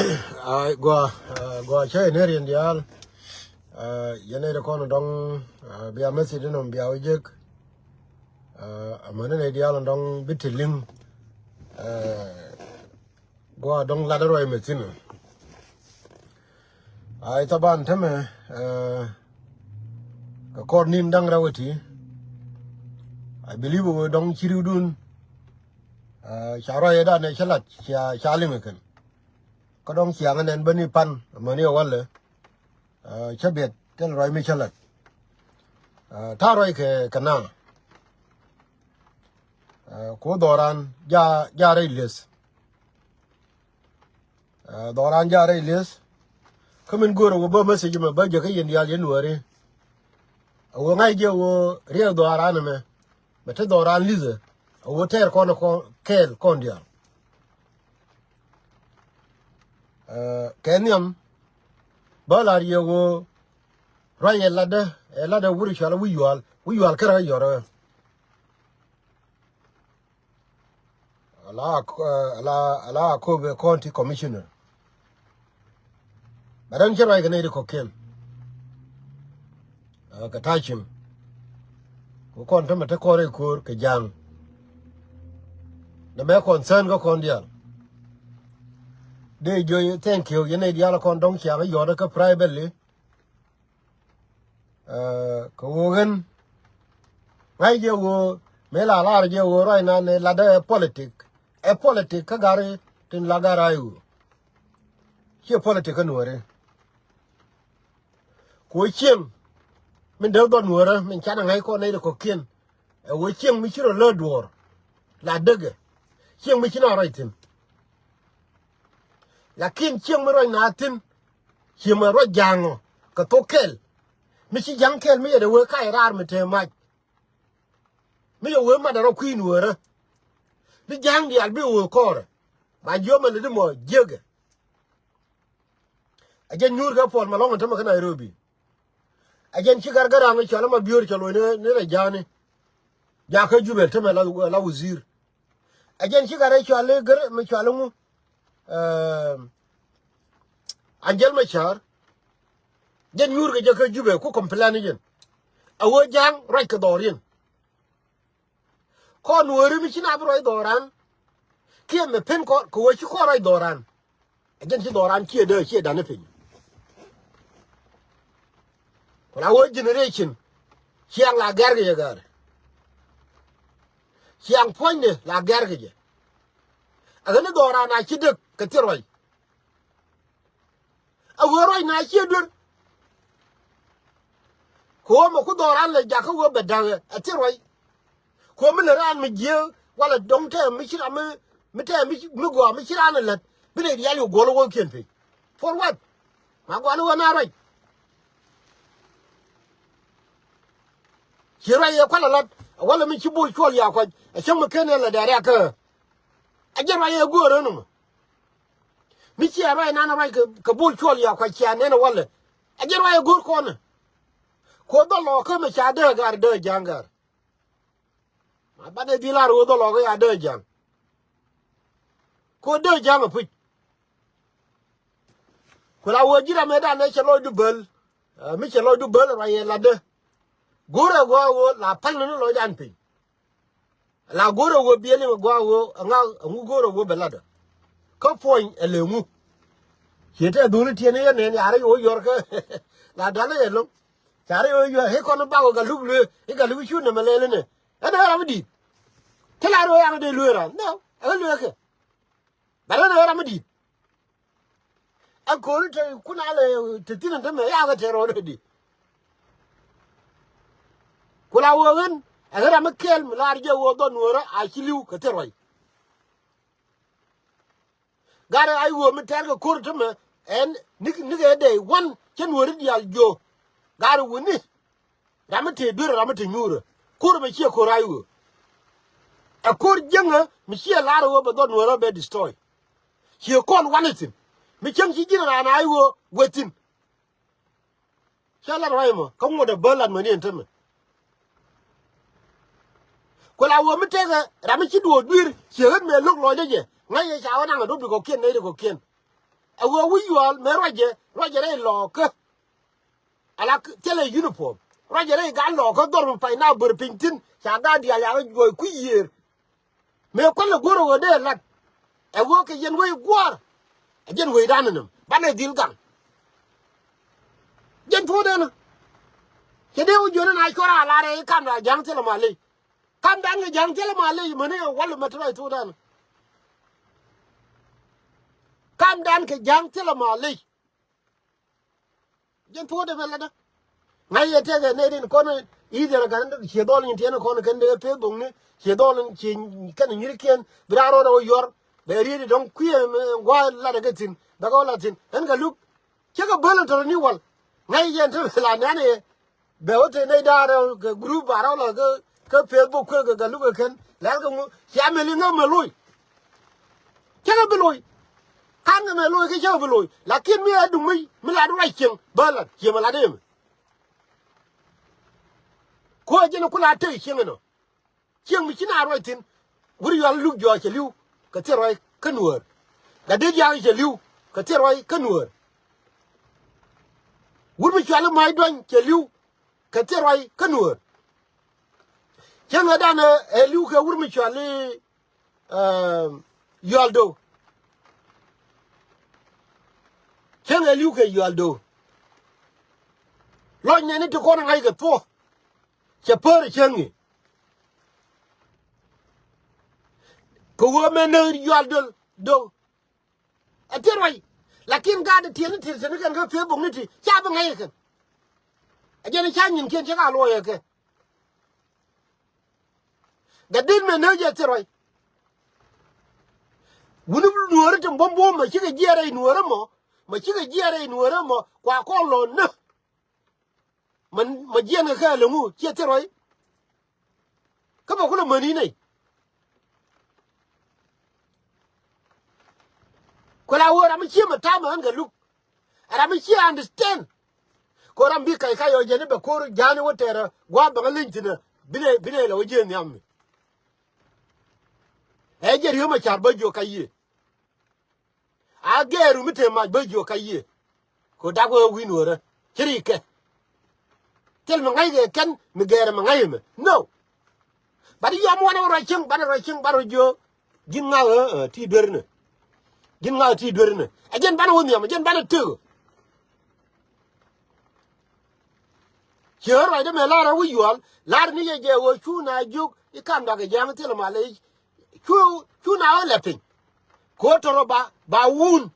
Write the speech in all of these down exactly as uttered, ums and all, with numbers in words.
Ai gua, ah, gua cä yɛ nɛ riɛn diaal. Ah, yɛn nɛ kɔn dɔŋ, ah, bia message nɔm bia wä jek. Ah, amäni nɛ diaal dɔŋ bi ti liŋ. Ah, gua dɔŋ lat ruac mɛ thin. Ai taban tämɛ, ah, kɛ kɔr nin daŋ rɛw iti. I believe wä dɔŋ ci riwdun. Ah, ca ruac dan ɛ cä lat ca, ca liŋ kɛn. Kä dɔŋ ciaŋ nɛn bä ni pan amäni ɛ walɛ. Ah, cä biɛt thil ruac mi cä lät. Ah, ta̱a̱ ruac kɛ, kɛ na. Ah, ku dhɔran ja, ja rɛy lieth. Ah, dhɔran ja rɛy lieth. Kä min go̱o̱r ɛ wä bä message mɛ bä jɛ kä yɛn diaal yɛn wääri. A wä ŋa̱c jɛ wä riɛk dhɔran mɛ. Mɛ te dhɔran lieth ɛ wä tɛɛr kɔn, kɔn kɛɛl kɔn diaal. Eh, kɛ nhiam bä lar yɛ ɣöö ruac ɛ latdä, ɛ latdä wur cual wi̱c yual, wi̱c yual kärä yɔrä. Ala, eh, ala, ala Akobo County Commissioner. Bɛ rɛn cä ruac kɛ nɛy ti kɔ̱kiɛn. Ah, kɛ ta̱cin. Ku kɔn tämɛ te kɔn rɛy ko̱o̱r kɛ ja̱a̱ŋ. Nɛ mɛ concern kä kɔn diaal. Dee jiö thank you yɛn nɛy diaal kɔn dɔ̱ŋ ciaŋ yɔ̱ɔ̱t kä privately. Ah, kɛ ɣöö ɣän ŋa̱c jɛ ɣöö mëë la lar jɛ ɣöö ruac nan ɛ latdä ɛ politic. Ɛ politic kä gari tin la gari a i̱ ɣöö ciɛ politic kä nuɔ̱ɔ̱ri. Ku ɣöö cieŋ min dee dhɔt nuɔ̱ɔ̱rä min canɛ ŋa̱c kɔn nɛy ti kɔ̱kiɛn. Ɛ ɣöö cieŋ mi ci rɔ lääk duɔ̱ɔ̱r la däkɛ. Cieŋ mi ci na ruac thi̱n. Lakin cieŋ mi ruac na thi̱n. Cieŋ mi ruac ja̱a̱ŋɔ kɛ thok kɛl. Mi ci ja̱a̱ŋ kɛl mi yɛ dee wee kac raar mi te mac. Mi yɛ wee mat dee rɔ kui̱ nuɔ̱ɔ̱rä. Bi ja̱a̱ŋ diaal bi wee kɔɔrɛ. Ba jiömɛ lɛ di mɔ jiäkɛ. A jɛn nyuur kɛ Puɔl Malɔŋ in tämɛ kä Nairobi. A jɛn ci Gat Garaŋ cɔal ma biöör cɔl wee ni rɛ ja̱a̱ni. Jakä Jubɛ tämɛ la, la wazir. A jɛn ci Gat rɛ cɔal i̱ Gär mi cɔal i̱ ŋu. Ɛɛ, Anjɛl Macar. Jɛn nyuur kɛ jɛ kä Jubɛ ku complain i̱ jɛn. A wee ja̱a̱ŋ ruac kɛ dhɔriɛn. Kɔn wääri mi ci na bi ruac dhɔran. Kiɛ mɛ pen kɔn kɛ wee ci kɔn ruac dhɔran. A jɛn ci dhɔran ciɛ dee ciɛ dan ni piny. Ku la wee generation ciaŋ la gɛr kɛ jɛ gɛr. Ciaŋ puɔ̱nydɛ la gɛr kɛ jɛ. A ɣän ni dhɔran a ci dek kɛ thil ruac. A wee ruac na ciɛ duer. Kɛ ɣöö mɛ ku dhɔran lɛ jakä ɣöö bɛ da̱ŋ ɛ thil ruac. Kɛ ɣöö mi lɛ raan mi jiee walɛ dɔ̱ŋ tɛm mi ci ram mi, mi tɛm mi, mi gɔaa mi ci raan ɛ lät bi nɛ rial yɛ guɔl ɣöö kiɛn piny. For what? Ma gɔaa ni ɣöö na ruac. Ci ruac yɛ kualɛ lat walɛ mi ci Bol Cuɔl ya kuac ɛ cäŋ mi ken ɛ lɛ dɛɛr ya kä. A jɛ ruac yɛ go̱o̱r ɣän mɔ. Mi cia ruac nan ruac kɛ, kɛ Bol Cuɔl ya kua cia nɛn walɛ. A jɛ ruac a go̱o̱r kɔnɛ. Ko dhɔl lɔ kä mɛ ca dee gar dee ja̱a̱ŋ gar. Ma banɛ dhil ar ɣöö dhɔl lɔ kä ya dee ja̱a̱ŋ. Ko dee ja̱a̱ŋ a puc. Ku la wee ji̱ ram ɛ dan ɛ cɛ lɔcdu bäl. Ah, mi cɛ lɔcdu bäl ruac yɛ latdä. Go̱o̱rɛ gɔaa ɣöö la päl ni lɔcdan piny. La go̱o̱rɛ wee biɛli mi gɔaa wee ɛŋa ɛŋu go̱o̱rɛ wee bɛ latdä. Kä puɔ̱ny ɛ lëë ŋu. Ciɛ tɛ dhuni tiɛni yɛn nɛn ya̱rä yɛ wee yɔr kä. La da̱lä yɛ lo̱ŋ. Ca̱rä yɛ wee yɔr i̱ kɔn i̱ bak wee Gatluak luee i̱ Gatluak i̱ cu nɛmɛ lɛl inɛ. Ɛn ɛ ram i̱ di̱i̱t. Ti la ruee yaŋ dee luee ran nɛ ɛ ɣä luee kɛ. Bɛ rɛn ɛ ɣä ram i̱ di̱i̱t. Ɛ ko̱ri te kun alɛ te thi̱n te mɛ yakɛ te rɔɔdɛ di. Ku la wee ɣän ɛ ɣän ram mi kɛɛl mi laar jɛ wee dhɔn nuɔ̱ɔ̱rä a ci li̱w kɛ thil ruac. Gat ɛ ay wee mi tɛr kɛ ko̱r te mɛ ɛn nikɛ, nikɛ day one cä nuɔ̱ɔ̱ri diaal jiö. Gat ɛ wee ni. Ram mi te duer ram mi te nyuurä. Ko̱r mɛ ciɛ ko̱r ay wee. Ɛ ko̱r jiäŋä mi ciɛ laar wee bɛ dhɔn nuɔ̱ɔ̱rä bɛ destroy. Ciɛ kɔn wanɛ thi̱n. Mi cäŋ ci ji̱n raan a i̱ ɣöö wee thi̱n. Cä lat ruac mɔ kä ŋuɔ̱t ɛ bä lat mäni ɛn tämɛ. Ku la wee mi tekɛ ram mi ci duɔɔk dui̱r ciɛ ɣän mëë lo̱k lɔcdä jɛ ŋäc yɛ ca wä naŋ ɛ duɔ̱p ti kɔ̱kiɛn nɛy ti kɔ̱kiɛn. Ɛ ɣöö wi̱c yuɔ̱ɔ̱l mëë ruacɛ, ruacɛ rɛy lɔɔkä. Ala thilɛ uniform. Ruacɛ rɛy gat lɔɔkä dhɔr mi pay na bär piny thi̱n. Ca gat diaal yakä juɔc kui̱ yiëër. Mëë kuäl ɛ go̱r ɛ ɣöö dee lat. Ɛ ɣöö kɛ yɛn wec gua̱a̱r. Ɛ jɛn wecdan ɛnɔ banɛ dhil gaŋ. Jɛn thuɔ̱ɔ̱dɛn ɛ. Cɛ dee wä jiön ɛn a cuɔr a lar ɛ i̱ kamda ja̱ŋ thilɛ ma ley. Kamdan kɛ ja̱ŋ thilɛ ma ley mäni ɛ wal mɛ ti ruac thuɔ̱ɔ̱dɛn ɛ. Kamdan kɛ ja̱ŋ thilɛ ma ley. Jɛn thuɔ̱ɔ̱dɛ mɛ latdä. Ŋa̱c yɛ tɛkɛ nɛy tin kɔn i̱ dhɛrɛ ga̱n ciɛ dhɔl nyin tiɛn kɔn kɛn dee peth bokni ciɛ dhɔl ci kɛn nyirikiɛn bi raar rɔɔdɛ wä yuɔr. Bɛ riet i̱ dɔ̱ŋ kui̱ ɛn gua̱a̱ latdɛ kɛ thi̱n bɛ kɛ wä lat thi̱n ɛn kɛ luk. Cä kɛ bäl ɛn tɔ̱rɔ ni wal. Ŋa̱c yɛn te la nɛn ɛ bɛ wä te nɛy da̱a̱r kɛ group ba rɔɔdɛ kɛ Facebook kuël kɛ kɛ luk kɛ kɛn lɛl kɛ ŋu cia mɛ li ŋäm mɛ loc. Cä kɛ bi loc. Ka̱n kɛ mɛ loc kä cä kɛ bi loc lakin mi ɛ duŋ mi mi lat ruac cieŋ bä lat cieŋ mɛ lat ɛmɛ. Kuɔ jɛn ku la tek cieŋ ɛnɔ. Cieŋ mi ci na ruac thi̱n. Wur yual luk jɔɔc cɛ li̱w kɛ thil ruac kä nuäär. Gat dee diaak cɛ li̱w kɛ thil ruac kä nuäär. Wur mi cual i̱ ma̱c duany cɛ li̱w kɛ thil ruac kä nuäär. Cieŋ ɛ dan ɛ li̱w kɛ wur mi cual i̱ Yual do̱w. Cäŋ ɛ li̱w kɛ yual do̱w. Lɔc nɛni ti kɔn ɛ ŋa̱c kɛ thuɔ̱k. Cɛ pär ɛ cäŋ i̱ kɛ ɣöö mɛ näk yual do̱l do̱w. Ɛ ti ruac. Lakin gaat ɛ tiɛni ti ti ni kɛn kä Facebook ni ti ca bi ŋa̱c ɛ kɛn. Ɛ jɛn ɛ ca nyinkiɛn cɛ ka luɔc ɛ kɛ. Gat dit mɛ näk jɛ thil ruac. Wuni nuɔɔri ti buɔ̱m buɔ̱m mɛ cikɛ jiɛɛr rɛy nuɔɔri mɔ mɛ cikɛ jiɛɛr rɛy nuɔɔri mɔ kua kɔn lɔ nä. Mɛ mɛ jiɛɛn kɛ kɛ läŋu ciɛ thil ruac. Kä mɛ kulɛ mäni nɛy. Kuɛ la wee ram mi cië mɛ ta̱a̱ mɛ ɣän kɛ luk. Ram mi cië understand. Ko ram bi kac kac ɔ jɛn i̱ bɛ ko̱r ja̱a̱n i̱ wä tɛɛrɛ gua̱a̱p bɛ ŋä leny thi̱n ɛ bi nɛ bi nɛ lɛ wä ji̱ nhiam mi. Ɛ jɛ ri̱ew mɛ ca̱r bä jiök kac yiëë. A gɛɛru mi te mac bä jiök kac yiëë. Ko dak wee wi̱i̱ nuɔ̱ɔ̱rä ci ri kɛ. Thil mi ŋa̱ckɛ kɛn mi gɛɛrɛ mi ŋa̱c ɛmɛ no. Banɛ yɔm wanɛ ruac cieŋ banɛ ruac cieŋ banɛ ruac jiök. Ji̱n ŋa̱k ɛ ti duer inɛ. Ji̱n ŋa̱k ɛ ti duer inɛ ɛ jɛn banɛ wä nhiam ɛ jɛn banɛ tëk. Ciɛ ɣän ruacdä mɛ lar ɛ wi̱c yuɔl lar ni yɛ jɛ ɣöö cu na jiök i̱ kam dak ɛ jiaŋ thilɛ mal ɛ cu cu na ɣän lɛ piny. Ko̱ tɔrɔ ba ba wun.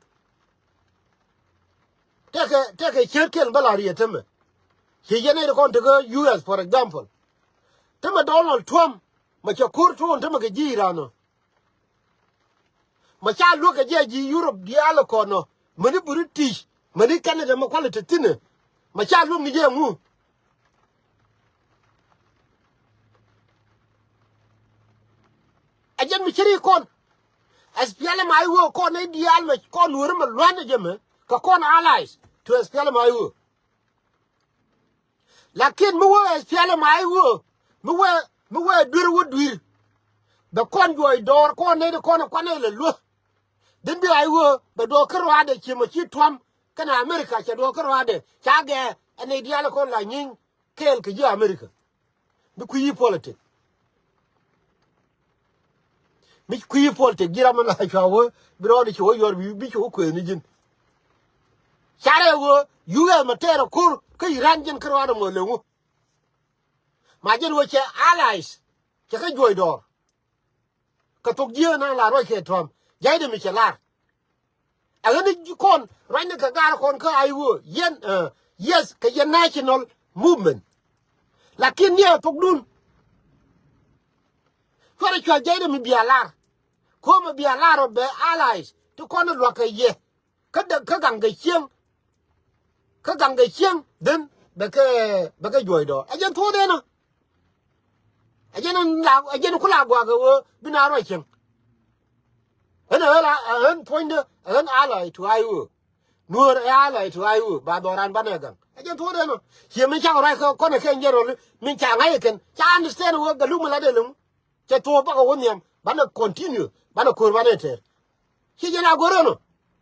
Tekɛ tekɛ ciet kel bä la riet tämɛ. Ci yɛn iri kɔn tekä U S for example. Tämɛ Donald Trump mɛ cɛ ko̱r tuɔɔn tämɛ kɛ ji̱ Iran ɔ. Mɛ ca luäk kɛ ji̱ a ji̱ Europe diaal ɛ kɔn ɔ mäni British mäni Canada mɛ kualɛ te thi̱n ɛ. Mɛ ca luäk ni ji̱ ɛŋu. Ɛ jɛn mi ci ri kɔn. S P L M I O kɔn nɛy diaal mɛ kɔn nuɔ̱ɔ̱ri mɛ lua̱n ɛ jɛ mɛ kɛ kɔn allies to S P L M I O. Lakin mi wee S P L M I O mi wee mi wee duer wä dui̱r. Bɛ kɔn juɔc dɔɔr kɔn nɛy ti kɔn ɛ kuanɛ lɛ luäk. Dhin bi I O bɛ duɔ̱ɔ̱k kä ruaadɛ ci mɛ ci Trump kɛnɛ America cɛ duɔ̱ɔ̱k kä ruaadɛ ca gɛɛ ɛ nɛy diaal ɛ kɔn la nyieeny kɛɛl kɛ ji̱ America. Mi kui̱ yi politik. Mi kui̱ yi politik ji̱ ram mi la cua wä bi rɔɔdɛ ci wä yuɔr bi bi ci wä kuëëth ni ji̱n. Carɛ wä U S mɛ tɛɛr ɛ ko̱r kä Iran ji̱n kä rɔɔdɛ mɔ leŋu. Ma ji̱n wä cɛ allies cɛ kä juɔc dɔɔr. Kɛ thok jiääk naŋ la ruac kɛ Trump ja̱cdɛ mi cɛ lar. Ɛ ɣän ni kɔn ruacni kɛ gaar kɔn kä I O yɛn, eh, yes kɛ yɛn national movement. Lakin ni ɛ thokdun. Cuarɛ cua̱l ja̱cdɛ mi bia lar. Ko̱mɛ bia lar ɔ bɛ allies ti kɔn lua̱k kɛ yɛ. Kä däk kä gaŋ kɛ cieŋ. Kä gaŋ kɛ cieŋ dhen bɛ kɛ bɛ kɛ juɔcdɔ ɛ jɛn thuɔ̱ɔ̱dɛn ɔ. Ɛ jɛn la ɛ jɛn ku la gua̱a̱k ɛ ɣöö bi na ruac cieŋ. Ɣän ɛ ɣän la ɛ ɣän puɔ̱nydä ɛ ɣän allied to I O. Nuäär ɛ allied to I O ba dhɔran banɛ gaŋ ɛ jɛn thuɔ̱ɔ̱dɛn ɔ. Ciɛ min cak ruac kä kɔn ɛ kɛn jɛn rɔli min ca ŋa̱c ɛ kɛn ca understand ɣöö gɛ luk mi la dee liŋ. Cɛ thuɔ̱ɔ̱p bakɛ wä nhiam banɛ continue banɛ ko̱r banɛ tɛɛr. Ci jɛn a go̱r ɛnɔ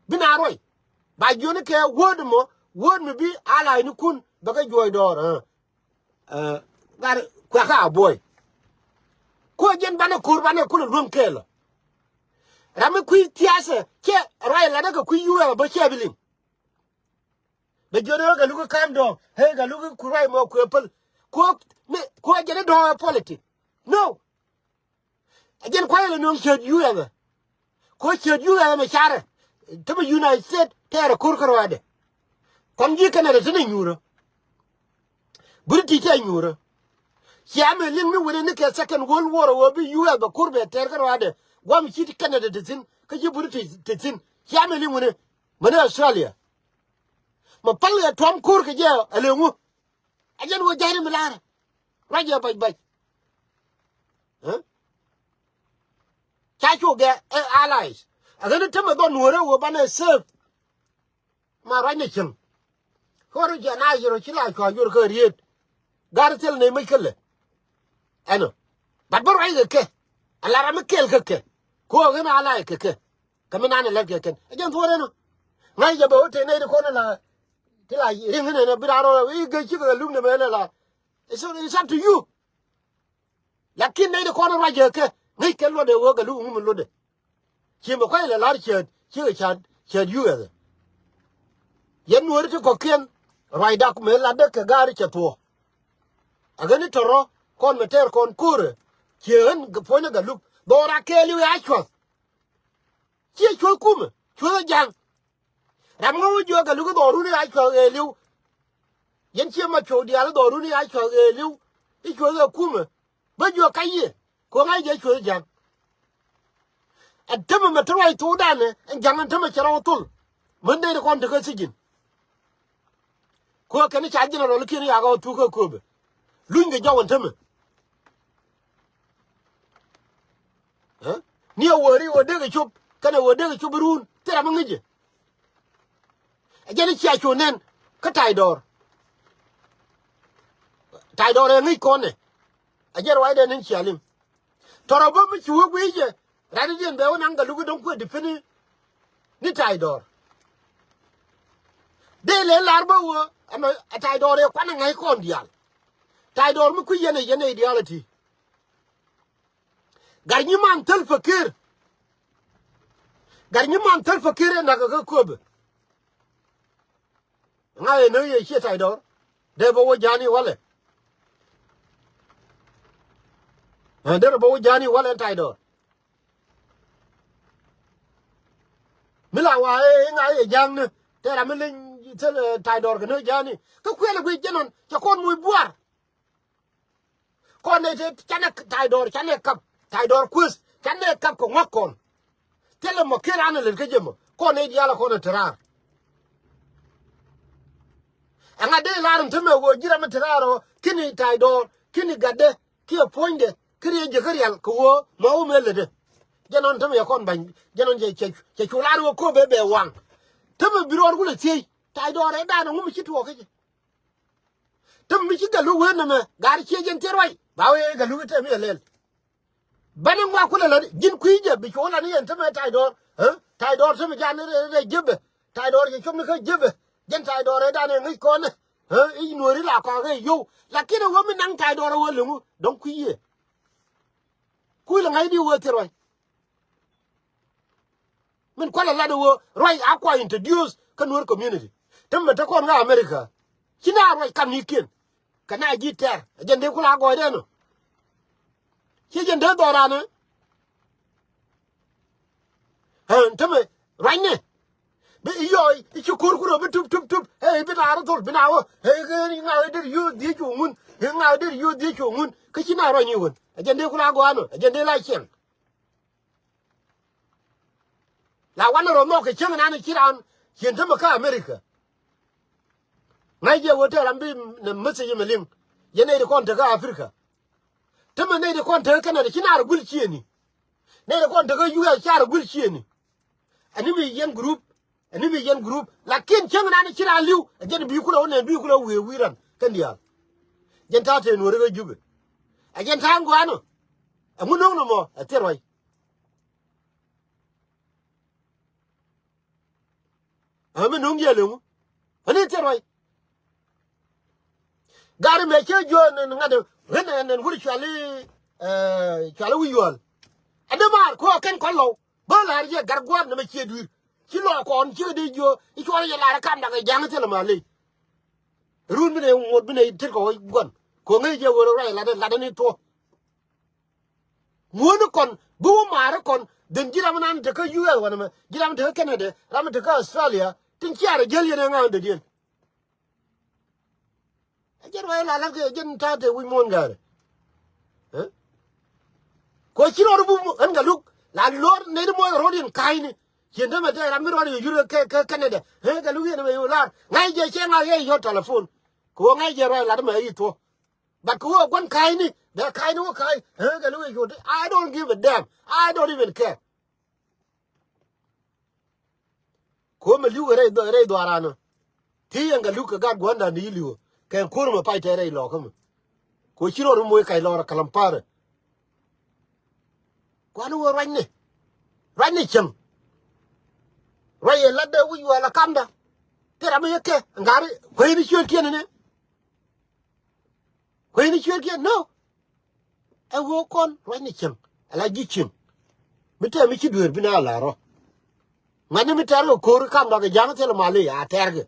bi na ruɔy. Ba jiöni kɛ word mɔ, word mi bi allies ni kun bɛ kɛ juɔc dɔɔr. Ɛ, ɛ, gat kuɛ kä a buɔy. Kuɛ jɛn banɛ ko̱r banɛ kulɛ luäŋ kɛɛl ɔ. Ram mi kui̱ thia̱a̱cɛ cɛ ruac latdä kɛ kui̱ yuɛɛk bä cɛ bi liŋ. Bɛ jiöni ɣä kɛ luk i̱ kam dɔɔŋ, ɣä kɛ luk i̱ ku ruac mɔ kuɛ päl. Kuɛ, mi, kuɛ jɛn i̱ dɔɔŋ ɛ politic. No. Ɛ jɛn kuay lɛ nööŋ ciöt yuɛɛk ɛ. Kuɛ ciöt yuɛɛk ɛ mɛ carɛ. Te mɛ United States tɛɛrɛ ko̱r kä ruaadɛ. Kɔn ji̱ Canada te ni nyuurä. British tɛ nyuurä. Cia mɛ liŋ ni wini ni kɛ Second World War ɛ ɣöö bi yuɛɛk bɛ ko̱r bɛ tɛɛr kä ruaadɛ. Guam ci Canada te thi̱n kä ci British te thi̱n. Cia mɛ liŋ wini. Mɛ ni Australia. Mɛ pal ɛ tuɔ̱m ko̱r kɛ jɛ ɛ lëŋu. A jɛn wä ja̱ri mi la̱rä. Ruac jɛ bac bac. Ɛ? Ca cu gɛ, ɛ, allies. A ɣän tämɛ dhɔn nuɔ̱ɔ̱rä wä banɛ save. Ma ruac ni cieŋ. Kuɔr jɛ na yɛr ɔ ci la cua yuɔr kä riet. Gar thil ni mi kälɛ. Ɛnɔ. But bä ruac kɛ kɛ. A la ram mi kɛl kɛ kɛ. Kuɔ ɣän ally kɛ kɛ. Kä mi nanɛ lät kɛ kɛn. A jɛn thuɔ̱ɔ̱r ɛnɔ. Ŋa̱c jɛ bɛ wä tëë nɛy ti kɔn ala. Ti la riŋ inɛnɛ bi raan rɔ i̱ gec cikɛ kɛ luk ni mɛ inɛ la. It's, it's up to you. Lakin nɛy ti kɔn ruac jɛ kɛ ŋäc kɛ luɔtdɛ wee kɛ luk ŋum in luɔtdɛ. Ci mɛ kuac lɛ lar ciɛɛt cikɛ ca̱t ciɛɛt yuk ɛthɛ. Yɛn nuɔ̱ɔ̱ri ti kɔ̱kiɛn ruacdak mëë latdä kɛ gaari cɛ thuɔ̱ɔ̱. A ɣän i̱ tɔ̱rɔ kɔn mɛ tɛɛr kɔn ko̱rɛ. Ciɛ ɣän puɔ̱nyä kɛ luk dhɔra kɛɛliw ya cua̱th. Ciɛ cuäth kumɛ cuäth ɛ ja̱ŋ. Ram ŋä wä jiɔk kɛ luk i̱ dhɔrun i̱ a cua̱k ɣëëliw. Yɛn ciɛ mat cuɔ̱k diaal i̱ dhɔrun i̱ a cua̱k ɣëëliw. I̱ cuäk ɛ kumɛ bä jiɔk ka yiëë. Kuɔ̱ŋ a jɛ cuäk ja̱ŋ. Ɛn tämɛ mɛ te ruac thokdan ɛ ɛn ja̱ŋ ɛn tämɛ cɛ rɔw thol. Män nɛy ti kɔn tekä thijin. Kuäk kɛn i̱ ca general kiɛn i̱ yakɔ thuk kä köpɛ. Luny kɛ jɔw ɛn tämɛ. Ɛ? Ni a wääri wä dek ɛ cop kɛnɛ wä dek ɛ cop iruun thil ram mi ŋi̱cɛ. Ɛ jɛn i̱ cia cu nɛn kä ta̱ydɔɔr. Ta̱ydɔɔr ɛ ŋi̱c kɔnɛ. Ɛ jɛn ruacdɛ nɛn cia liŋ. Tɔrɔ bä mi ci wä gui̱cɛ. Ranidiɛn bɛ wä naŋ kɛ luk i̱ dɔ̱ŋ kuɛ dipini. Ni ta̱ydɔɔr. Dee lɛ lar bä wä ɛmɛ ɛ ta̱ydɔɔr ɛ kuanɛ ŋa̱c kɔn diaal. Ta̱ydɔɔr mi kui̱ yɛn ɛ yɛn ɛ ideology. Gat nyi man thäl pekir. Gat nyi man thäl pekir ɛ nak kä köpɛ. Ŋa ɛ nöö yɛ ciɛ ta̱ydɔɔr. Dee bä wä ja̱a̱ni walɛ. Ɛ dee bä wä ja̱a̱ni walɛ ɛn ta̱ydɔɔr. Mi la wa ɛ ŋa ɛ ja̱a̱ŋni. Tɛɛr ram mi leny thäl, ɛ, ta̱ydɔɔr kɛ nöö ja̱a̱ni. Kä kuɛl ɛ guic jɛn ɔn cɛ kɔn muc buar. Kɔn nɛy te canɛ ta̱ydɔɔr canɛ kap ta̱ydɔɔr kueth canɛ kap kɛ ŋuak kɔn. Thilɛ mɔ ken an lät kä jɛ mɔ kɔn nɛy diaal kɔn ɛ te raar. Ɛŋa dee lar in te mɛ ɣöö ji̱ ram in te raar ɔ kini ta̱ydɔɔr kini gatdɛ kiɛ puɔ̱nydɛ kini jɛ kä rial kɛ ɣöö mɔ wä mëë lätdɛ. Jɛ nɔn te mɛ yɛ kɔn ba̱ny jɛ nɔn cɛ cɛ cu lar ɣöö köp bɛ bɛ waŋ. Te mɛ bi rɔɔr kulɛ thiec ta̱ydɔɔr ɛ daanɛ ŋum ci tuɔɔk kä jɛ. Te mi ci Gatluak wee nɛmɛ gaari ciɛ jɛn thil ruac ba wee Gatluak i̱ te mi ɛ lɛl. Bänä ŋuak kulɛ lät ji̱n kui̱ jɛ bi cuɔ̱ɔ̱ŋ lan i̱ yɛn te mɛ ta̱ydɔɔr. Ɛ ta̱ydɔɔr te mi jan rɛ rɛ jepɛ ta̱ydɔɔr jɛ cop ni kä jepɛ. Jɛn ta̱ydɔɔr rɛ dan ɛ ŋäc kɔn ɛ i̱ nuɔ̱ɔ̱ri la kɔak ɛ yow. Lakin ɛ wee mi naŋ ta̱ydɔɔr ɛ wee liŋu dɔ̱ŋ kui̱ yɛ. Kui̱ lɛ ŋa̱cni wee thil ruac. Min kualɛ lat ɛ ɣöö ruac a kua introduce kä Nuer community. Te mɛ te kɔn kä America. Ci na ruac kam ni̱i̱kiɛn kɛ na ji̱ tɛr ɛ jɛn dee kula gɔɔydɛn ɔ. Ci jɛn dee dhɔran ɛ. Ɛn te mɛ ruacnɛ bi i̱ yɔɔy i̱ ci ko̱r kun ɔ bi tup tup tup. Ɛ i̱ bi naar thol bi naar wä ɛ i̱ ŋa̱ i̱ der yio̱o̱ dhiec cu ŋun i̱ ŋa̱ i̱ der yio̱o̱ dhiec cu ŋun. Kä ci na ruacni wän ɛ jɛn dee kula gɔɔan ɔ ɛ jɛn dee la ciɛŋ. La wanɛ rɔ nhɔk kɛ cäŋ nan ci raan cien tämɛ kä America. Ŋa̱c jɛ wee tɛɛr ram bi nɛ message mɛ liŋ. Yɛn nɛy ti kɔn tekä Africa. Tämɛ nɛy ti kɔn tekä Canada ci naar guil ciëëni. Nɛy ti kɔn tekä U S ci naar guil ciëëni. Ɛn ni mi yɛn group. Ɛn ni mi yɛn group. Lakin cäŋ nan ci raan li̱w ɛ jɛn bi kulɛ wä nɛ bi kulɛ wee wi̱i̱ ran kɛn diaal. Jɛn ta̱a̱ tëë nuɔ̱ɔ̱ri kä Jubɛ. Ɛ jɛn ta̱a̱ ŋuanɔ. Ɛŋu no̱o̱ŋ nɔmɔ ɛ thil ruac. Ɛ mi nuŋ jiɛl iŋu. Ani thier ruac. Gari mɛ cɛ juɔ̱ɔ̱n ɛn ŋa̱t ɛn ɛn wur cuali, eh, cuali wi̱c yuɔl. Adi maar kuɔ kɛn kɔn lɔw. Bä la̱r yɛ gar gua̱a̱r nɛmɛ ciɛ dui̱r. Ci lɔɔk kɔn cikɛ dee jiö i̱ cuɔl yɛ la̱r ɛ kam dak ɛ ja̱ŋ thilɛ ma ley. Run binɛ ŋuɔt binɛ tet kɔ gua̱n. Kuɔ ŋäc jɛ ɣöö rɔ ruac latdɛ latdɛ ni thuɔ. Ŋuäni kɔn bi wä maari kɔn dhin ji̱ ram nan tekä U S wanɛ mɛ, ji̱ ram tekä Canada, ram tekä Australia. Tin ciarɛ jäl yɛn ɛ ŋa̱a̱n dee diɛn. Ɛ jɛn ruac la la̱t kɛ jɛn ta̱a̱ te wi̱c muɔ̱ɔ̱n ga̱a̱rɛ. Ɛ? Kɔ ci rɔɔd bum ɛn kɛ luk la luɔr nɛy ti muɔc kɛ ro̱o̱diɛn ka̱a̱cni. Cien te mɛ te ram mi rɔɔd yɛ yur kɛ kɛ Canada. Ɛ kɛ luk yɛn mɛ yur la̱r ŋa̱c jɛ cɛ ŋa̱c yɛ yɔ̱t telephone. Kɛ ɣöö ŋa̱c jɛ ruac lat mɛ i̱ thuɔ̱k. But kɛ ɣöö gua̱n ka̱a̱cni bɛ ka̱a̱cni wä ka̱a̱c. Ɛ kɛ luk yɛ yur. I don't give a damn. I don't even care. Ko̱o̱m ɛ li̱w kɛ rɛy dhɔ-, rɛy dhɔaran ɔ. Ti yɛn kɛ luk kɛ gat gua̱ndan di li̱w ɔ. Kɛ ko̱r mɛ pay tɛ rɛy lɔkä mɛ. Ko̱ ci rɔɔd mi moc kac lɔr ɛ kalam parɛ. Gua̱n wä ruacni. Ruacni cieŋ. Ruac yɛ latdɛ wi̱c wä la kamda. Thil ram mi yɛ kɛ ŋa̱ri kuecni ciötkiɛn ni. Kuecni cueetkiɛn no. Ɛ ɣöö kɔn ruacni cieŋ ala ji̱ cieŋ. Mi tɛm mi ci dueer bi na lar rɔ. Ŋa̱tni mi tɛr kɛ ko̱r kam dɔk kɛ ja̱ŋ thilɛ mal i̱ a tɛrkɛ.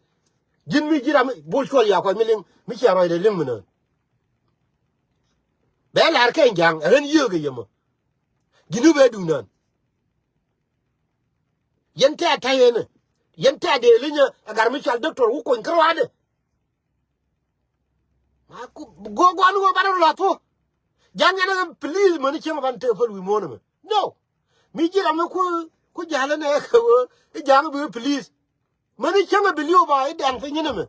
Ji̱n mi ji̱ ram bol cuɔl ya kuac mi liŋ mi cia ruacdɛ liŋ mi nään. Bɛ lar kɛn ja̱ŋ ɛ ɣän yiëëk kɛ yɛmɔ. Ji̱n wä bɛ duŋ nään. Yɛn tɛ̈t ta̱yɛnɛ. Yɛn tɛ̈t dee linyɛ ɛ gar mi cual doctor wä kony kä ruaadɛ. Ma ku go̱o̱k gua̱n wä banɛ rɔ la̱th wä. Ja̱ŋ yɛn ɛ please mäni cieŋ ban te päl wi̱i̱ muɔ̱ɔ̱n ɛmɛ. No. Mi ji̱ ram mi ku ku ja̱l ɛnɛ kɛ wä i̱ ja̱ŋ bi wä please. Mäni cieŋ ɛ bi li̱w ba i̱ dɛŋ piny ɛnɛ mɛ.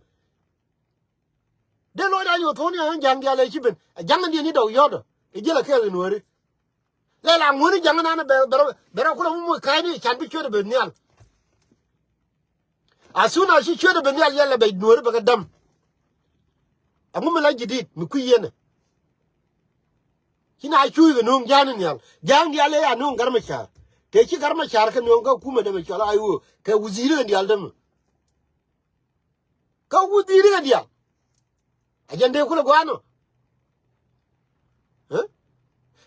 Dee loc da̱a̱n yo̱o̱ thuɔ̱ɔ̱ni ɛn ja̱ŋ diaal ɛ ci ben. Ɛ ja̱ŋ ɛn diɛn i̱ dɔk yɔ̱t ɔ. I̱ ji̱l ɛ kɛɛl in wääri. Lɛ la ŋuäni ja̱ŋ ɛnan bɛ bɛ rɔ bɛ rɔ kulɛ mumuk ka̱a̱cni can bi cuet ɛ ben nhial. As soon as ci cuet ɛ ben nhial yɛl ɛ bɛ nuɔ̱ɔ̱ri bɛ kɛ däm. Ɛŋu mi la jidit mi kui̱ yɛn ɛ. Ci na cuuc kɛ nööŋ ja̱a̱n in nhial ja̱a̱n diaal ɛ ya nööŋ Gat Macar. Tëë ci Gat Macar kɛ nööŋ kä kumɛ dämɛ cɔl a iwö kɛ wudhi̱i̱ri kɛ diaal dämɛ. Kä wudhi̱i̱ri kɛ diaal. Ɛ jɛn dee kulɛ gua̱a̱n ɔ. Ɛ?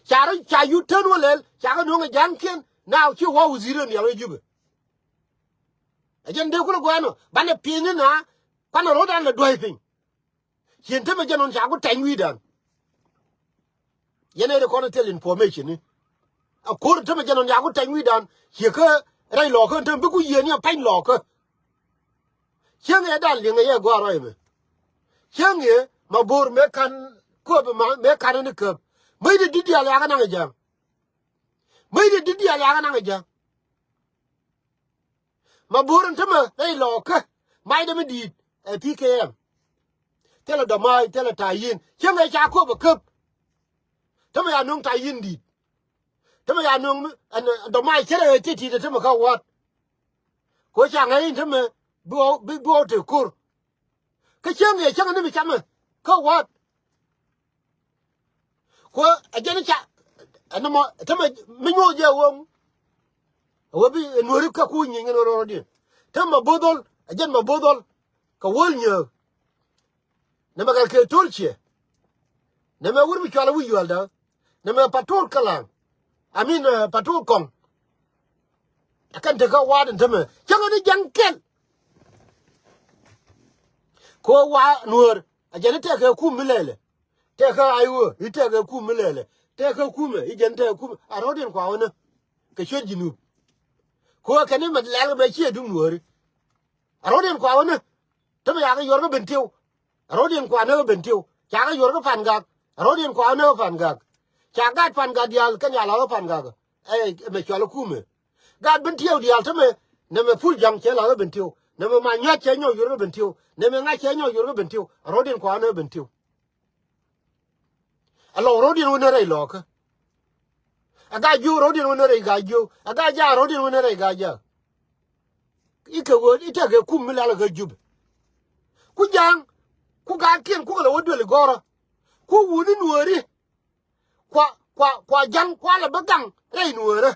Ca rɔ ca yut tän wä lɛl ca kɛ nööŋ ɛ ja̱a̱ŋkiɛn na ci wä wudhi̱i̱ri kɛ diaal wä Jubɛ. Ɛ jɛn dee kulɛ gua̱a̱n ɔ banɛ pi̱i̱ni na kuanɛ ro̱o̱dan lɛ duäi piny. Cien tämɛ jɛn ɣän ca ku tɛny wi̱i̱dan. Yɛn ɛ ri kɔn thil information ni. A ko̱r tämɛ jɛn ɣän ca ku tɛny wi̱i̱dan ciɛ kä rɛy lɔɔkä tämɛ bi ku yieen ni a pɛny lɔɔkä. Cieŋ ɛ dan liŋ ɛ yɛ gua̱a̱r rɔy mɛ. Cieŋ ɛ ma bo̱o̱r mëë ka̱n kööp ma mëë ka̱n ni kööp. Mäc di di̱t diaal yakä naŋ ɛ ja̱a̱ŋ. Mäc di di̱t diaal yakä naŋ ɛ ja̱a̱ŋ. Ma bo̱o̱r in tämɛ rɛy lɔɔkä. Macdɛ mi di̱i̱t ɛ P K M. Thilɛ dɔ̱ma̱a̱c thilɛ ta̱yi̱n cäŋ ɛ ca köp ɛ käp. Tämɛ ya nöŋ ta̱yi̱n di̱i̱t. Tämɛ ya nöŋ mi ɛn dɔ̱ma̱a̱c cärɛ ɛ ti̱ti̱t ɛ tämɛ kä wa̱a̱t. Ko ca ŋäc in tämɛ bi ɣɔw bi bi ɣɔw te ko̱r. Kä cäŋ ɛ cäŋ ni mi camɛ kä wa̱a̱t. Kuɛ ɛ jɛn i̱ ca ɛn nɔmɔ tämɛ mi nyuɔth jɛ ɣöŋ. Ɛ wee bi ɛ nuɔ̱ri kä kuuc nyieny kɛn ɣöö rɔɔdiɛn tämɛ ma bo̱o̱th ɣɔl ɛ jɛn ma bo̱o̱th ɣɔl. Kɛ wäl nyääk. Nɛmɛ kɛ kɛ to̱l ciɛ. Nɛmɛ wur mi cual ɛ wi̱c yual da̱a̱. Nɛmɛ patrol käla̱a̱ŋ. I mean, eh, patrol kɔŋ. Ɛ kɛn tekä wa̱a̱t in tämɛ cäŋ ɣän i̱ ja̱ŋ kɛl. Kɛ ɣöö wa̱a̱ nuäär ɛ jɛn i̱ tɛkɛ kum mi lɛlɛ. Tɛkɛ a i̱ ɣöö i̱ tɛkɛ kum mi lɛlɛ tɛkɛ kumɛ i̱ jɛn tɛkɛ kumɛ a ro̱diɛn kua ɣänä. Kɛ cuet ji̱ nup. Kɛ ɣöö kɛn i̱ mɛ lɛl kɛ mɛ ciɛ duŋ nuääri. A ro̱diɛn kua ɣänä. Tämɛ yakɛ yuɔr kä ben tiw. A ro̱diɛn kua näk kä ben tiw cakɛ yuɔr kä pan gak. A ro̱diɛn kua näk kä pan gak. Ca gat pan gak diaal kɛn ya la̱k kä pan gak. Ɛ mɛ cual kä kumɛ. Gat ben tiw diaal tämɛ. Nɛmɛ pul ja̱ŋ cɛ la̱k kä ben tiw. Nɛmɛ ma nyuac cɛ nyɔk yuɔr kä ben tiw. Nɛmɛ ŋa̱c cɛ nyɔk yuɔr kä ben tiw a ro̱diɛn kua näk kä ben tiw. A lɔw ro̱diɛn wä ni rɛy lɔɔkä. A ga̱a̱c jiök ro̱diɛn wä ni rɛy ga̱a̱c jiök a ga̱a̱c jaak ro̱diɛn wä ni rɛy ga̱a̱c jaak. I̱ kɛ ɣöö i̱ tekɛ kum mi lɛl kä Jubɛ. Ku ja̱a̱ŋ ku gaatkiɛn kukɛ lɛ wä duël i̱ gɔ̱rä. Ku wuni nuääri. Kua kua kua ja̱ŋ kua lɛ bä gaŋ rɛy nuäärä.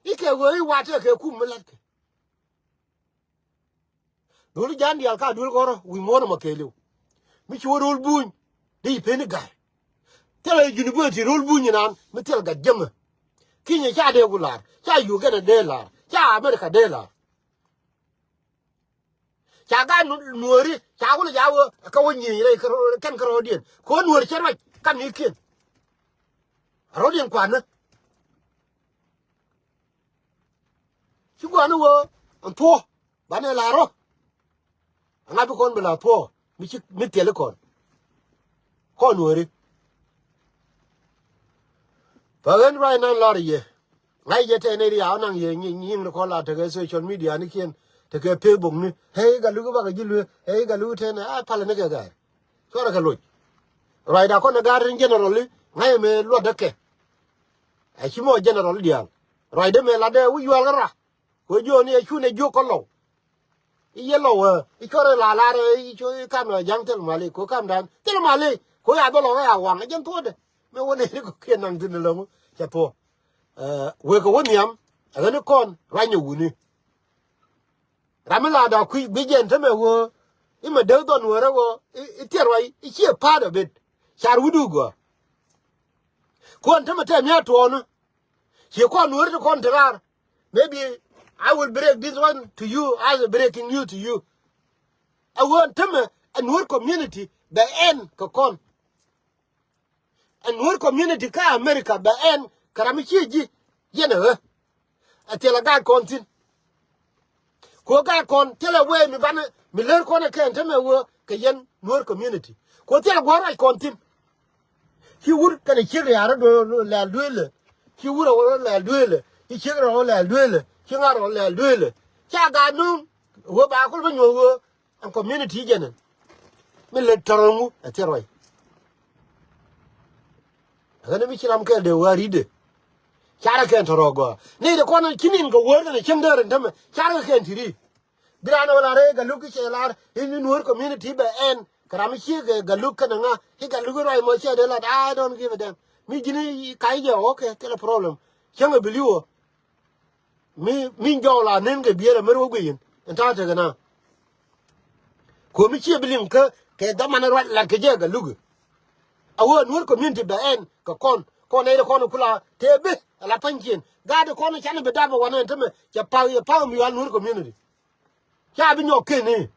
I̱ kɛ ɣöö i̱ wa̱a̱ tekɛ kum mi la̱tkɛ. Duel ji̱ Ja̱a̱ŋ diaal ka duel kɔrä wi̱i̱ muɔ̱ɔ̱n ɛmɔ kɛɛliw. Mi ci wä ro̱l buny di peni ga̱a̱y. Thilɛ university ro̱l buny inan mi thil gat jiämɛ. Kinyɛ ca dee ku la̱r, ca Uganda dee la̱r, ca America dee la̱r. Ca gat nu- nuɔ̱ɔ̱ri ca kulɛ ca wä kä wä nyieny rɛy kɛn kärɔɔdiɛn kɛ wä nuɔ̱ɔ̱ri cɛ ruac kam ni kiɛn. Rɔɔdiɛn kuanä. Ci gua̱a̱ni wä ɛn thuɔ̱ɔ̱ banɛ la̱r rɔ. Aŋa bi kɔn bi la thuɔ̱ɔ̱ mi ci mi thil kɔn. Kɔn weri. Pä ɣän ruac nan lɔr yɛ. Ŋa̱c jɛ tɛn ɛ riaw naŋ yɛ nyiŋ ni kɔn la tekɛ social media ni kiɛn tekɛ Facebook ni. Hey Gatluak bakɛ ji̱ luee, hey Gatluak tɛn a palä ni kɛ gɛr. Cuarɛ kɛ loc. Ruacda kɔn ɛ ga̱r tin general ni ŋa̱c ɛmɛ luɔtdä kɛ. Ɛ ci mɔ general diaal. Ruacdä mɛ latdɛ wi̱c yual kä ra. Kɛ jiɔni ɛ cunɛ jiök kä lɔw. I̱ yɛ lɔw ɛ i̱ cuɔrɛ la lar ɛ i̱ cuɔ i̱ kam ɛ ja̱ŋ thil mali kɛ kamdan thil mali kɛ ya dhɔlɔ ɛ ya waŋ ɛ jɛn thuɔ̱ɔ̱dɛ. Mɛ wä nɛni kɛ kiɛ naŋ thi̱n ɛlɔ̱ŋ cɛ thuɔ̱ɔ̱. Ɛ wëë kɛ wä nhiam ɛ ɣän i̱ kɔn ruanyɛ wuni. Ram mi la da kui̱ guic jɛn tämɛ wä i̱ mɛ dee dhɔn wärä wä i̱ thiɛr wa i̱ ciɛ part of it. Car wi̱du gɔaa. Kuɔn tämɛ tɛm ya tuɔɔni. Ciɛ kɔn wärä ti kɔn ti raar. Maybe I will break this one to you as a breaking news to you. A wä ɛn tämɛ ɛ Nuer community bɛ ɛn kɛ kɔn. Ɛ Nuer community kä America bɛ ɛn kɛ ram mi ciɛ ji̱ yɛn ɛ ɣä. Ɛ thilɛ gaat kɔn thi̱n. Kuɔ gaat kɔn thilɛ wee mi banɛ mi lär kɔn ɛ kɛn tämɛ wä kɛ yɛn Nuer community. Kuɔ thilɛ gua̱r ruac kɔn thi̱n. Ci wur kɛnɛ ciek riaar rɔ lɛl duëëlɛ. Ci wur rɔ lɛl duëëlɛ. Ci ciek rɔ lɛl duëëlɛ. Ci ŋa̱r rɔ lɛl duëëlɛ. Ca gaat nuŋ wee ba kul bä nyuɔ̱th wee. Ɛn community jɛn ɛn mi lɛ tɔrɔ ŋu ɛ thiɛr ruac. Ɛ ɣän mi ci ram kɛɛl dee wä ri̱tdɛ. Carɛ kɛn tɔrɔ gɔaa ni de kɔn ci nin kɛ wär kɛn cieŋ dee rin tämɛ carɛ kɛn ti ri̱t. Bi raan ɛ wä lar ɛ Gatluak ki cɛ lar i̱ ni Nuer community bɛ ɛn kɛ ram mi ci kɛ Gatluak kɛn ŋa i̱ Gatluak i̱ ruac mɔ cɛ dee lat. I don't give a damn. Mi ji̱n i̱ ka̱c jɛ okay thilɛ problem. Cäŋ ɛ bi li̱w ɔ. Mi mi jɔw la nen kɛ biɛl ɛ mer wä guiyin. Ɛn ta̱a̱ tekɛ na. Kuɔ mi ciɛ bi liŋ kä kɛ dhaman ruac lat kɛ jɛ Gatluak. A wee Nuer community bɛ ɛn kɛ kɔn kɔn nɛy ti kɔn kula tëë bi ala pa̱nykiɛn. Gaat ti kɔn canɛ bi dap ɛ wanɛ ɛn tämɛ cɛ pa̱k yɛ pa̱k mi yual Nuer community. Ca bi nyɔk ken ni.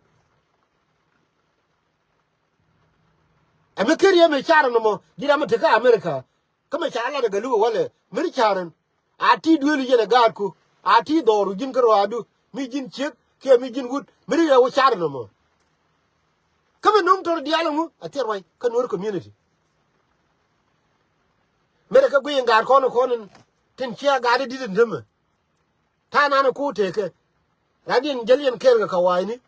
Ɛ mi ker yɛ mi car ɛn ɛmɔ ji̱ ram mi tekä America. Kä mɛ ca lat ɛ Gatluak walɛ mi ri ca̱r ɛn. A ti duëëlu yɛn ɛ gaatku a ti dhɔru ji̱n kä ruaadu mi ji̱n ciek kiɛ mi ji̱n wut mi ri ɛ wä car ɛn ɛmɔ. Kä mi no̱m tɔr diaal ɛŋu a thiɛr ruac kä Nuer community. Mëë rɛ kä guiy in gaat kɔn kɔn in tin cia gaat in di̱t in temɛ. Ta̱a̱ nan ɛ ko̱o̱t tekɛ. Radiɛn jäl yɛn kɛɛl kɛ kawa̱a̱cni.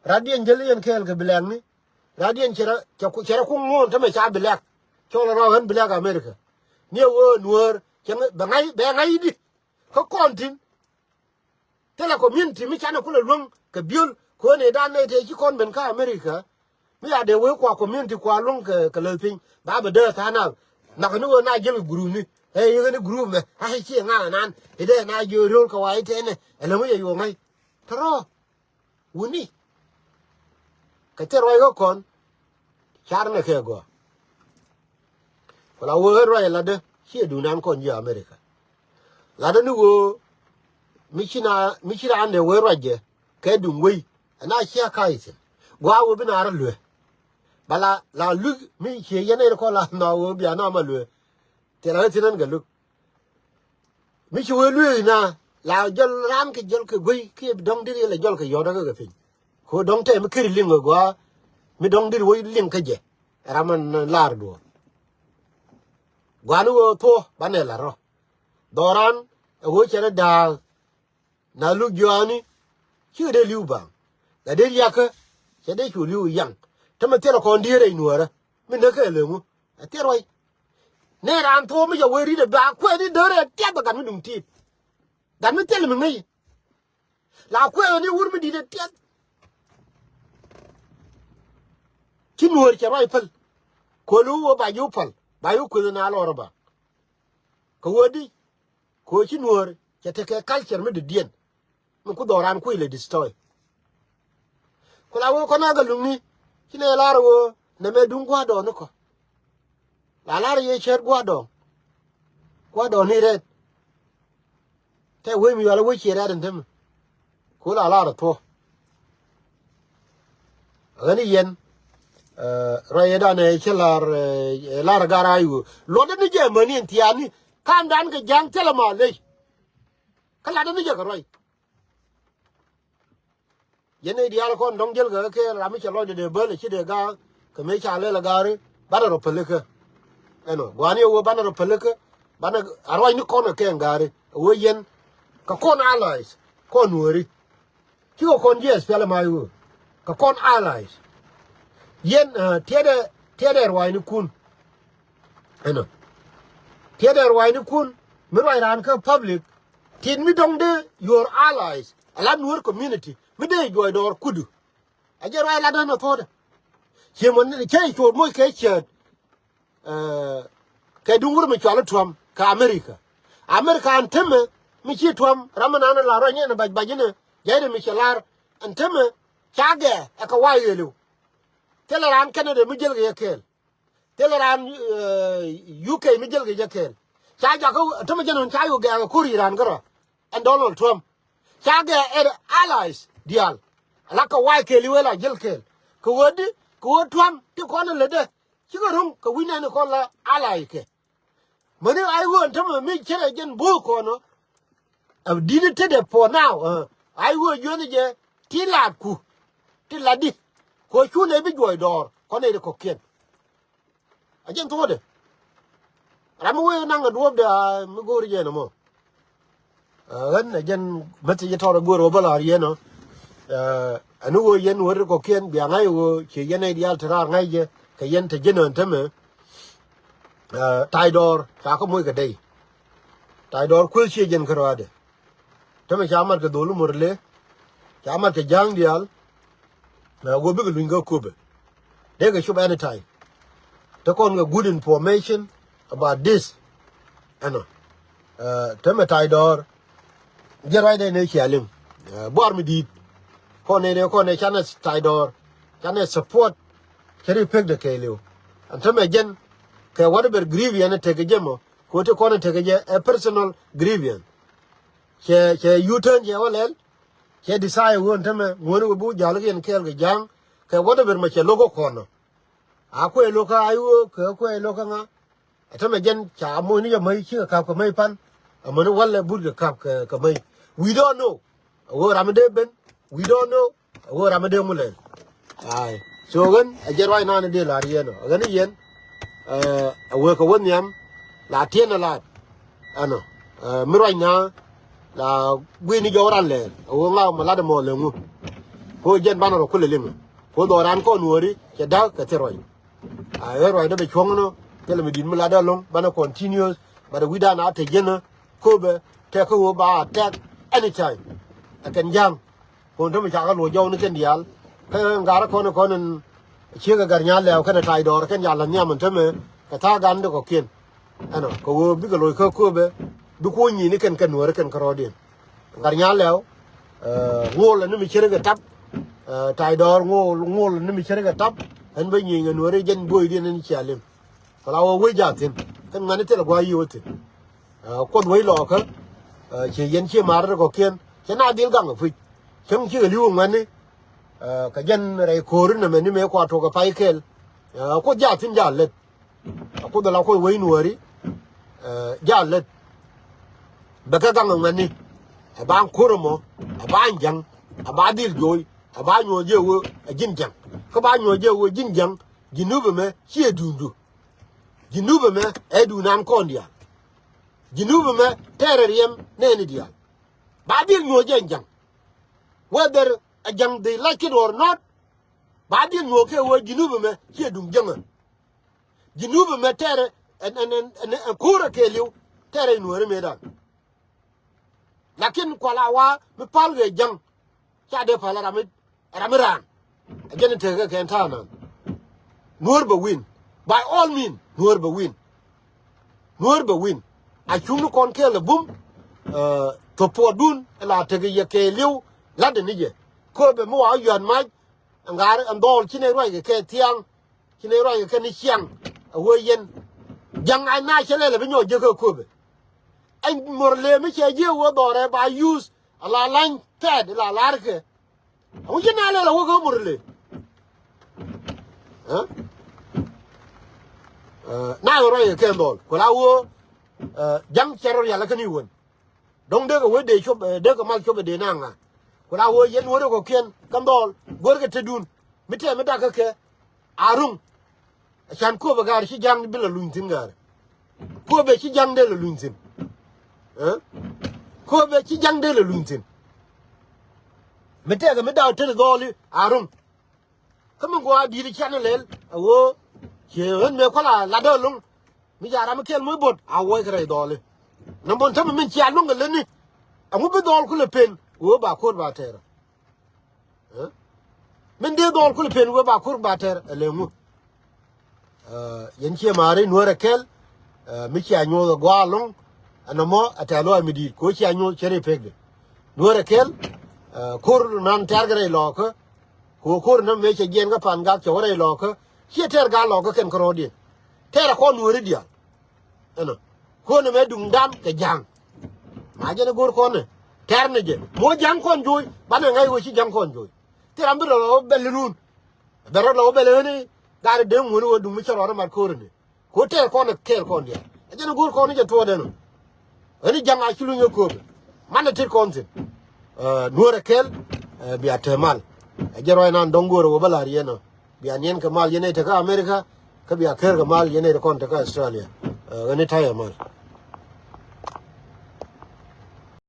Radiɛn jäl yɛn kɛɛl kɛ bilɛkni. Radiɛn cɛ rɛ cɛ rɛ kuŋ ŋo̱o̱n tämɛ ca bilɛk. Cɔl rɔ ɣän bilɛk America. Ni ɛ wee Nuäär cɛ bɛ ŋa̱c bɛ ŋa̱c i̱di. Kä kɔn thi̱n. Thilɛ community mi canɛ kulɛ luäŋ kɛ biöl ko̱n ëëdan nɛy tëë ci kɔn ben kä America. Mi ya dee wee kua community kua luäŋ kɛ kɛ lät piny ba bɛ dee tha̱a̱ŋ nath. Nhɔk ni ɣöö na jiäl kɛ group ni ɛ yek ni group mɛ a ciɛ ŋa̱a̱n anan i̱ dee na jiö riöl kɛ wa i̱ tɛnɛ. Ɛlɛ mi yɛ yuɔk ŋa̱c tɔ̱rɔ̱ wuni. Kɛ thil ruac kä kɔn car nɛ kɛ gɔaa. Ku la wee ruac latdä ciɛ duŋdan kɔn ji̱ America. Latdä ni ɣöö mi ci na mi ci raan dee wee ruac jɛ kɛ duŋ wei ɛn a ciɛ ka̱a̱c thi̱n. Gua̱a̱ wee bi naar luee. Ba la la luth mi ciɛ yɛn ɛn kɔn la nhɔk ɣöö bia nɔmɔ luee. Thilɛ ɣä thi̱n ɛn Gatluak. Mi ci wee lueek na la jɔl raan kɛ jɔl kɛ guey kiɛ dɔ̱ŋ diri la jɔl kɛ yɔ̱t kä kɛ piny. Ko dɔ̱ŋ tɛ mi keri liŋ kɛ gɔaa mi dɔ̱ŋ diri wee liŋ kä jɛ. Ram ɛn lar duɔ̱ɔ̱r. Gua̱a̱ni wee thuɔ̱ banɛ la rɔ. Dhɔran ɛ wee cɛ rɛ da̱a̱k. Na luk jiɔaani cikɛ dee li̱w ba̱a̱ŋ. La dee liakä cɛ dee cu li̱w yaŋ. Tämɛ thilɛ kɔn diee rɛy nuäärä mi näk kɛ leŋu. Ɛ thil ruac. Nɛ raan thuɔ̱ɔ̱p mi cɛ wee ri̱t ɛ ba kuɛɛni dee rɛy tiath ɛ gat mi duŋ tiit. Gat mi thil mi ŋäc. La kuɛɛni wur mi di̱t ɛ tiath. Ci nuäär cɛ ruac päl. Kuäl wee ba yo̱o̱ päl ba yo̱o̱ kueth na lɔr ɛ ba. Kɛ wee di kɛ wee ci nuäär cɛ tekɛ culture mi dɔ̱diɛn. Mi ku dhɔran kui̱ lɛ destroy. Ku la wee kɔn a kɛ luŋni. Ci nɛ lar wee nɛmɛ duŋ gua̱a̱r dɔɔni kɔ. La lar yɛ cɛɛt gua̱a̱r dɔɔŋ. Gua̱a̱r dɔɔni rɛt. Tɛ wee mi yual wee ciɛ rɛt ɛn tämɛ. Ku la lar thuɔ. Ɣän i̱ yɛn, eh, ruac ëëdan ëë cä lar, eh, lar gar a i̱ ɣöö luɔtdä ni jɛ amäni ɛn thiaani. Ka̱mdan kɛ ja̱ŋ thilɛ ma ley. Kä latdä ni jɛ kɛ ruac. Yɛn nɛy diaal kɔn dɔ̱ŋ jiël kɛ kɛ ram mi cɛ lɔcdɛ dee bäl ci dee gaak kɛ mëë ca lɛl ɛ gaari banɛ rɔ pälikä. Ɛnɔ gua̱a̱ni ɛ wee banɛ rɔ pälikä. Banɛ a ruac ni kɔn kɛ kɛn gaari ɛ wee yɛn kɛ kɔn allies kɔn nuääri. Cikɛ kɔn jiɛth pial ɛ mac wee kɛ kɔn allies. Yɛn, eh, tiɛtdɛ, tiɛtdɛ ruac ni kun. Ɛnɔ tiɛtdɛ ruac ni kun mi ruac raan kä public. Tit mi dɔ̱ŋ dee your allies a la nuɔ̱ɔ̱r community mi dee juɔc dɔɔr kudu. A jɛ ruac lat däŋ a thuɔ̱ɔ̱dɛ. Ciɛ mɔ ni cä i̱ cuɔ̱ɔ̱r moc kɛ ciääd, eh, kɛ duŋ wur mi cual i̱ Trump kɛ America. America ɛn tämɛ mi ci Trump ram mi naan la ruac ni ɛn bac bac inɛ jɛy dee mi cɛ lar ɛn tämɛ ca gɛɛ ɛ kɛ wa̱a̱ ɣëëliw. Thilɛ raan Canada mi jiël kɛ yɛ kɛɛl. Thilɛ raan, eh, U K mi jiël kɛ jɛ kɛɛl. Ca jakä tämɛ jɛn ɣän ca yuk gɛɛk ɛ ko̱r i̱ raan kärɔa ɛn Donald Trump. Ca gɛɛ ɛn allies diaal. Ala kɛ wa̱a̱ kɛɛl i̱ wee la jiël kɛɛl kɛ ɣöö di kɛ ɣöö Trump ti kɔn ɛ lätdɛ. Cikɛ ro̱ŋ kɛ wi̱c nɛn kɔn la allies kɛ. Mäni a i̱ ɣöö ɛn tämɛ mi cärɛ jɛn bo̱o̱k kɔn ɔ. Ɛ di̱t i̱ tetdɛ for now, eh, a i̱ ɣöö juäni jɛ ti laatku ti latdi. Kɛ ɣöö cu nɛy bi juɔc dɔɔr kɔn nɛy ti kɔ̱kiɛn. A jɛn thuɔ̱ɔ̱dɛ. Ram mi wee naŋ a duɔ̱ɔ̱pdɛ a mi go̱o̱ri jɛn ɛmɔ. Eh, ɣän a jɛn mäthi jɛ tɔr a go̱o̱r ɣöö bä la̱r yɛn ɔ. Eh, ɛn ɣöö yɛn wä ri kɔ̱kiɛn bia ŋa̱c ɣöö ciɛ yɛn nɛy diaal te raar ŋa̱c jɛ kɛ yɛn te ji̱n ɣän tämɛ. Eh, ta̱y dɔɔr ca kä moc kɛ dey. Ta̱y dɔɔr kueth ciɛ jɛn kärɔaadɛ. Tämɛ ca mat kɛ dholi Murle, ca mat kɛ ja̱a̱ŋ diaal. Na ɣöö bikɛ luny kä Köpɛ. Dee kɛ cop anytime. Te kɔn kɛ good information about this. Ɛnɔ. Eh, tämɛ ta̱y dɔɔr. Jiɛn ruacdɛ nɛ cia liŋ. Eh, buar mi di̱i̱t. Kɔn nɛ nɛ kɔn nɛ canɛ ta̱y dɔɔr. Canɛ support. Cɛ ri pek de kɛɛliw. Ɛn tämɛ jɛn kɛ whatever grievance tekɛ jɛ mɔ. Kɛ ɣöö ti kɔn tekɛ jɛ ɛ personal grievance. Cɛ, cɛ U-turn cɛ wä lɛl. Cɛ decide ɣöö ɛn tämɛ ŋuäni wä bi wä ja̱l kɛ yɛn kɛɛl kɛ ja̱a̱ŋ. Kɛ whatever mɛ cɛ lo̱k kä kɔn ɔ. A kuɛ lo̱k kä I O kɛ kuɛ lo̱k kä ŋa. Ɛ tämɛ jɛn ca moc ni jɛ mäc cikɛ ka̱p kɛ mäc pan. Amäni walɛ but kɛ ka̱p kɛ, kɛ mäc. We don't know. A ɣöö ram mi dee ben. We don't know. A ɣöö ram mi dee ŋu lɛl. Ai. So ɣän a jɛ ruac naan dee la̱r yɛn ɔ. Ɣän i̱ yɛn. Ɛ, a wee kɛ wä nhiam. La tiɛn a la̱t. Ɛnɔ. Ɛ, mi ruac na. La gui̱ni jɔw ran lɛɛl. A ɣöö ŋaw ma lat ɛmɔ lɛ ŋu. Ko jɛn banɛ rɔ kulɛ liŋ. Ko dhɔran kɔn wääri. Cɛ da̱k kɛ thil ruac. A ɣän ruacdä bɛ cuɔ̱ŋ nɔ thilɛ mi di̱t mi latdä lo̱ŋ banɛ continuous. But wi̱cdan a te jiänä Köpɛ tɛk kä ɣöö ba attack anytime. Ɛ kɛn ja̱a̱ŋ. Kɔn tämɛ cakɛ luɔ̱c jɔw ni kɛn diaal. Kä ŋa̱rä kɔn kɔn in ciek ɛ Gat Nyal Lɛw kɛnɛ ta̱y dɔɔr kɛn jal la nhiam in tämɛ kɛ tha̱a̱ŋ gan di kɔ̱kiɛn. Ɛnɔ kɛ ɣöö bikɛ loc kä Köpɛ bi kuɔ̱ny nyi̱i̱n ni kɛn kɛ Nuääri kɛn kärɔɔdiɛn. Gat Nyal Lɛw, eh, ŋo̱o̱l ni mi cärikɛ tap, eh, ta̱y dɔɔr ŋo̱o̱l, ŋo̱o̱l ni mi cärikɛ tap. Ɛn bä nyieny kɛ Nuääri jɛn buɔydiɛn ɛn cia liŋ. Kɛ la wä wec a thi̱n kɛn ŋuɛ̈ni thilɛ gua̱a̱c yiëë wä thi̱n. Eh, Kuoth wec lɔɔkä, eh, ciɛ yɛn cië ma̱a̱r rɛl kɔ̱kiɛn cɛ na dhil gaŋ ɛ puc. Cäŋ cikɛ li̱w ɛ ŋuɛ̈ni, eh, kɛ jɛn rɛy ko̱o̱ri nɛmɛ ni mëë kua tuɔk ɛ pay kɛl. Eh, Kuoth jaa thi̱n jaa lät. Akuoth ala kuɔc wec Nuääri, eh, jaa lät. Bɛ kɛ gaŋ ɛŋuɛ̈ni. Ɛ ba ko̱r ɛmɔ, ɛ ba ja̱ŋ, ɛ ba dhil jo̱o̱c, ɛ ba nyuɔ̱th jɛ ɣöö ɛ ji̱n ja̱ŋ. Kä ba nyuɔ̱th jɛ ɣöö ji̱n ja̱ŋ, Jinub ɛmɛ ciɛ duundu. Jinub ɛmɛ ɛ duundan kɔn diaal. Jinub ɛmɛ tɛɛrɛ riɛm nɛɛni diaal. Ba dhil nyuɔ̱th jɛ ɛn ja̱ŋ. Whether ɛ ja̱ŋ they like it or not, ba dhil nyuɔ̱th kɛ ɣöö Jinub ɛmɛ ciɛ duŋ jäŋä. Jinub ɛmɛ tɛɛrɛ ɛn, ɛn, ɛn, ɛn, ɛn ko̱rɛ kɛɛliw tɛɛrɛ in Nuääri mëëdan. Lakin kuala wa mi pal kɛ ja̱ŋ ca dee pal ram mi, ram mi raan. Ɛ jɛn in tekɛ kɛn ta̱a̱ nan. Nuäär bɛ win. By all means, Nuäär bɛ win. Nuäär bɛ win. A cuŋni kɔn kɛɛl ɛ bum, eh, thop puɔtdun ɛ la tekɛ yɛ kɛɛliw latdɛ ni jɛ. Köpɛ mi wa yuan mac, Ɛn ŋa̱r ɛn dhɔɔl ci nɛy ruac kɛ kɛ thiaŋ. Ci nɛy ruac kɛ kɛ ni ciaŋ. A wee yɛn. Ja̱ŋ a na cɛ lɛl a bi nyɔk jiäk kɛ köpɛ. Ɛn muɔr lëë mi cɛ jiäk wee dhɔrɛ ba yuth a la la̱ny tɛɛt la la̱r kɛ. Ŋu ci na lɛl a wä kä mur le. Ɛ? Ɛ, na kɛ ruac kɛ kɛn dhɔl. Ku la wä, ɛ, ja̱ŋ cɛ rɔ rial kä ni wän. Dɔ̱ŋ dee kɛ wä dee cop, ɛ, dee kɛ mal cop ɛ dee na ŋa. Ku la wä yɛn wä rɛ kɔ kiɛn kä dhɔl. Guär kɛ te dun. Mi tɛm mi dak kä kɛ. A ruŋ. Can Kööbɛ gaar ci ja̱ŋ bi la luny thi̱n gaar. Kööbɛ ci ja̱ŋ dee la luny thi̱n. Ɛ? Kööbɛ ci ja̱ŋ dee la luny thi̱n. Mi tɛkɛ mi daw tet dhɔɔli a ruŋ. Kä mi gua̱a̱ di̱i̱t ci an lɛl a ɣöö ciɛ ɣän mëë kuala lat dee luŋ. Mi ca ram mi kɛl muc bo̱t a wuɔc kɛ rɛy dhɔɔli. Nɔmbɔn tämɛ min cia luŋ kɛ lätni. Ɛŋu bi dhɔɔl kulɛ pen ɣöö ba ko̱r ba tɛɛr. Ɛ? Min dee dhɔl kulɛ pen wee ba kur ba tɛr ɛ lɛ ŋu. Ɛ, yɛn ciɛ maari Nuäär ɛ kɛl, ɛ, mi cia nyuɔth ɛ gua̱a̱ lo̱ŋ, ɛ nɔmɔ ɛ tɛ̈th lɔaac mi di̱i̱t, ko̱ cia nyuɔth cɛ rɛy pekdɛ. Nuäär ɛ kɛl, ɛ, ko̱r nan tɛ̈r kɛ rɛy lɔɔkä, ko̱ ko̱r nan mëë cɛ jiɛn kä Pan Gak cɛ wä rɛy lɔɔkä, ciɛ tɛr gal lɔɔkä kɛn kärɔɔdiɛn. Tɛr ɛ kɔn Nuääri diaal. Ɛnɔ. Kuɔnɛ mɛ duŋdan kɛ ja̱a̱ŋ. Ma jɛn ɛ go̱r kɔnɛ. Tɛr ni jɛ. Mɔ ja̱a̱ŋ kɔn jo̱o̱c. Banɛ ŋa̱c wee ci ja̱a̱ŋ kɔn jo̱o̱c. Thil ram bi rɔ lɔ bɛl run. Bɛ rɔ lɔ bɛl ɣäni. Gat ɛ deŋ ŋuɔ̱ni wee duŋ mi cɛ rɔɔdɛ mat ko̱r ni. Ko tɛr kɔnɛ kɛɛl kɔn diaal. Ɛ jɛn ɛ go̱r kɔnɛ jɛ tuɔɔdɛ nɔ. Ɣäni ja̱a̱ŋ a ci luny ɛ kööbɛ. Manɛ tit kɔn thi̱n. Ɛ, Nuäär ɛ kɛl. Ɛ, bia te mal. Ɛ jɛ ruac nan dɔ̱ŋ go̱o̱rɛ wä bä la̱r yɛn ɔ. Bia niɛn kɛ mal yɛn ɛ tekä America. Kä bia ker kɛ mal yɛn ɛ kɔn tekä Australia. Ɛ, ɣän i̱ ta̱yɛ mal.